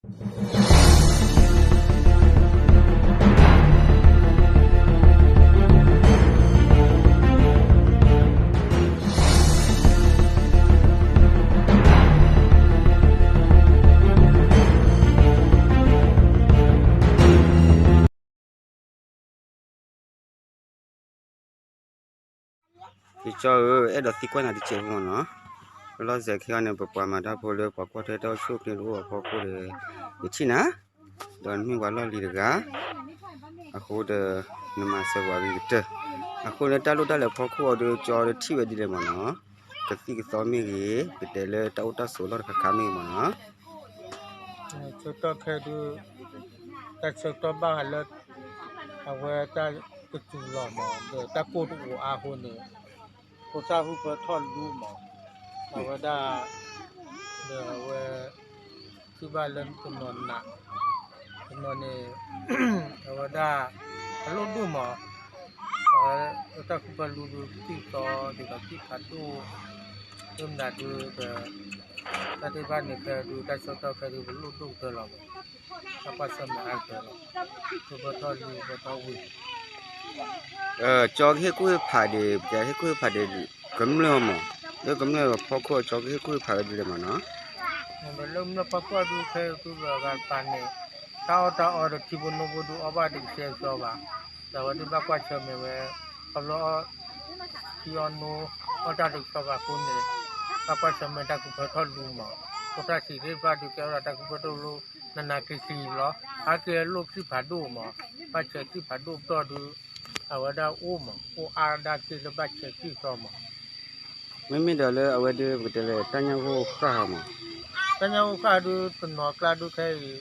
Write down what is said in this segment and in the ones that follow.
ယကၠီဧၢ, အဲၣ်ဒိးသံကွၢ်နၤတစဲးဖိမ့ၢ်နီၤ. လီၢ်စဲးခဲအံၤန့ၣ် ပပှၤမၤတၢ်ဖိလၢပှၤကွၢ်ထွဲတၢ်အိၣ်ဆူၣ်အိၣ်ချ့တအိၣ်အဖီခိၣ်ဒီး ယထံၣ်နၤ, ဒီးနမ့ၢ်ပှၤလီၢ်လံၤတဂၤ, အဃိဒီး နမၤစၢၤပှၤဂ့ၤကတၢၢ်. အဃိန့ၣ် တၢ်လိၣ်တၢ်လဲၤဖီခိၣ်အီၤဒီး ကၠီဒီးထံၣ်ဝဲဒ်လဲၣ်မ့ၢ်နီၤ, ကသံၣ်ကသီမ့ၢ်ဂ့ၤ, ပတဲလၢတၢ်အိၣ်တၢ်ဆိးလီၢ်တခါခါမ့ၢ်ဂ့ၤမ့ၢ်နီၤ. ဆၢကတီၢ်ခဲဒုး တၢ်ဆၢကတီၢ်ဘၣ်ဃးလၢ အဝဲတၢ်ကစူၤလီၤမး ဒီးတၢ်ကိၢ်တအိၣ်အါအဃိန့ၣ် ဖိသၣ်ဟူးဖၢထီၣ်လူမး, အဝဲဒၣ် ဒီးအဝဲ ထံၣ်ဘၣ်လၢတနီၤနး, တနီၤန့ၣ် အဝဲဒၣ် အလိၣ်ဒိၣ်မး, အဝဲတၢ်ဟူးဖၢလူဒုး သံၣ်သီဒ်သိးသံၣ်ဖးဒိၣ် မ့ၢ်မနုၤဒုး တၢ်သ့ၣ်တဖၣ်န့ၣ် ဖဲဒုး တၢ်ဆၢကတီၢ်ခဲဒုး ပလိၣ်ဒိၣ်ကတၢၢ်လီၤမး, တၢ်ကွၢ်ဆၢၣ်မဲာ်အါကတၢၢ်လီၤ, ဟူးဖၢထီၣ်လူ ဟူးဖၢထီၣ်ဝံၤ ကၠီကဟ့ၣ်ကူၣ်ဟ့ၣ်ဖးဒံး ပကဟ့ၣ်ကူၣ်ဟ့ၣ်ဖးဒံး ကမျၢၢ်မး, လၢကမျၢၢ်ဖီခိၣ် ကၠီကဟ့ၣ်ကူၣ်ဟ့ၣ်ဖးဝဲဒ်လဲၣ်မးနီၤ. လၢကမျၢၢ်ဖီခိၣ်ဒုးခဲအံၤ သုလၢအဂၤတပၤန့ၣ် တၢ်အီၣ်တၢ်အီဒီးထံဖိနိဖိဒုး အီၣ်ဘၣ်တကဆှဲကဆှီဘၣ်, ဒီးအဝဲသ့ၣ်ဘၣ်ကွၢ်ဆၢၣ်မဲာ်ဝဲ ခီဖျိအီၣ် ထံအီၣ်နိ အီၣ်တၢ်တကဆှီဘၣ်အဃိန့ၣ် ဘၣ်ကွၢ်ဆၢၣ်မဲာ်တၢ်ဟူးဖၢထီၣ်လူမး, ဖိသၣ်ဆံးသ့ၣ်တဖၣ်ဒုး ကဲထီၣ်ဒီးတၢ်ဟူးဖၢထီၣ်လူ နးနးကံကံလီၤ, အါကဲလိၣ်သံၣ်ဖးဒိၣ်မး, ဘၣ်ဆဲးသံၣ်ဖးဒိၣ်ပတီၢ်ဒုး အဝဲဒၣ်အိၣ်မး အိၣ်အါဒၣ်က့ၢ်လၢဘၣ်ဆဲးသံၣ်သီမး. မ့မ့ၢ်ဒီးလၢအဝဲဒုး ပကတဲလၢတၢ်ညၣ်ဂိၢ်ဃၣ်မး, တၢ်ညၣ်ဂိၢ်ဃၣ်ဒုး တနီၤကျါဒုးခဲအံၤ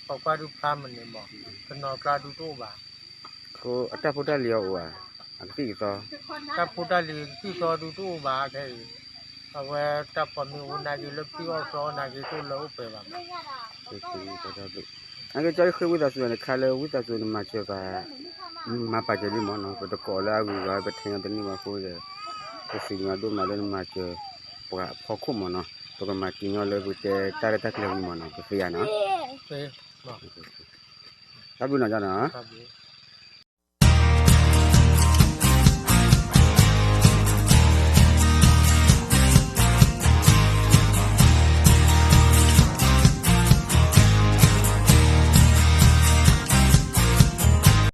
ပှၤကွၢ်ဒုးဖျါမးန့ၣ်မး, တနီၤကျါဒုးတအိၣ်ဘၣ်. အတၢ်ဖိတၢ်လံၤအအိၣ်ဧါ, အကသံၣ်ကသီ, တၢ်ဖိတၢ်လံၤကသံၣ်သီဒုးတအိၣ်ဘၣ်ခဲအံၤ, အဝဲတၢ်ပိာ်မုၣ်အိၣ်နာ်က့ၤ လၢပှၤအီၣ်သီနာ်က့ၤ တအိၣ်လၢအိၣ်ပှဲၤဘၣ်မး. အကဲ ကၠီ ယဃ့ဝံသးစူၤန့ၣ် ခါလၢဝံသးစူၤနမၤစၢၤပှၤ မၤပာ်စၢၤလံမးနီၤ, ပတကိးလၢအဂုၤအဂၤ ပထဲညီတန့ၢ်ဘၣ်အဃိဒီး ပစံးမၤဒိၣ်မးလၢနမၤစၢၤပှၤအဖီခိၣ်မးနီၤ, ပကမၤတံၤညီလၢပကတဲတၢ်ရဲၣ်တၢ်ကျဲၤဝံၤမးနီၤ, ပသ့ၣ်ညါနီၤ. တၢ်ဘျုးနီၤ ကၠီ နီၤ.